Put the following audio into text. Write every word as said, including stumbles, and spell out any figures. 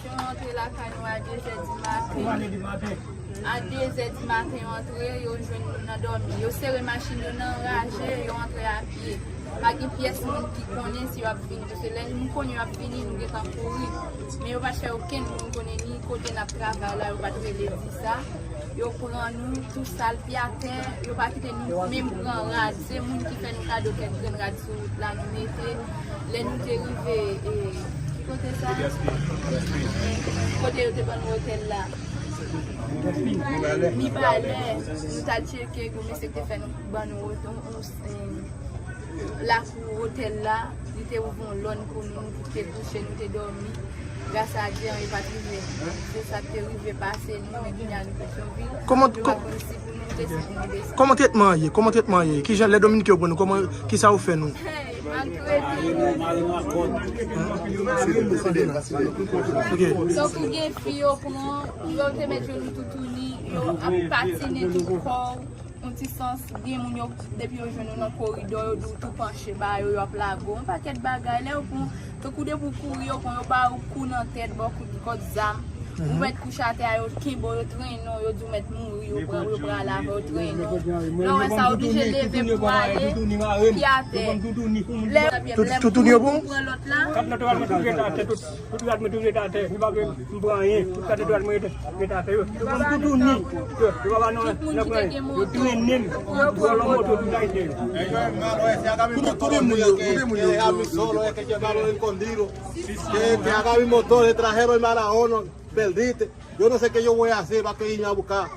Yo antre lakay nou a de zè di maten. A de zè di maten, yo antre, yo jwenn nou nan dòmi. Yo sere machin yo nan raje, yo antre a pye. Pa gen pyès moun ki konnen si yo ap vini, paske lè nou konnen yo ap vini, nou gentan kouri. Men yo pa t fè okenn moun konnen ni kote n ap travay la, yo pa t rele di sa. Yo pran nou tou sal, pye atè, yo pa kite nou menm pran rad. Se moun ki fè nou kado kèk grenn rad sou wout la, nou mete. Lè nou te rive, e, ki kote sa? Kote yo te ban nou otèl la. Mibalè, nou t al tcheke, gon mesye ki te fè nou ban nou otèl, lakou otèl la, li te ouvri yon lòn pou nou, nou tout te kouche, nou te dòmi. Gras a Dye, anyen pa t rive. Se sa k te rive pase nou, men kounye a nou Petyonvil. Kòman, Nou pa konn si pou nou moute, si pou nou desann. Kòman tretman an ye? Kòman tretman an ye? Kijan lè Dominiken yo pran nou? Kòman, kisa yo fè nou? Hey, maltrete nou. Ok. Tankou gen fi yo pran, yo te met yo nou toutouni, yo ap patinen tout kò w. Yon ti sans, gen moun yo, depi yo jwenn ou nan koridò, yo di w tou panche ba yo, yo ap lage w. Yon pakèt bagay, lè yo pran, tankou depi w kouri, yo pran, yo ba ou kou nan tèt, ba w kout, kout zam. Ou mèt kouche atè a, yo kenbe w, yo trennen w, yo di w mèt mouri, yo pran, yo pran lave, yo trennen w. Lè w wè sa, oblije leve pou ale, pye atè. Lè, lè toutouni yo pran lòt la. Tout rad mwen toujou rete atè, tout, tout rad mwen toujou rete atè. Yo pa vle m pran anyen. Tout rad mwen rete, rete atè yo. Yo pa m toutouni. Yo, yo pa ba non, nan pran anyen. Yo trennen m. Yo vòlò moto tout ayisyen yo. Kote moun yo, kote moun yo? Che abbiamo solo, eh, che ci abbiamo incondido. Che, che abbiamo motore, trajeron i malaono, perdite. Yo no sé qué yo voy a hacer, va que inya buka.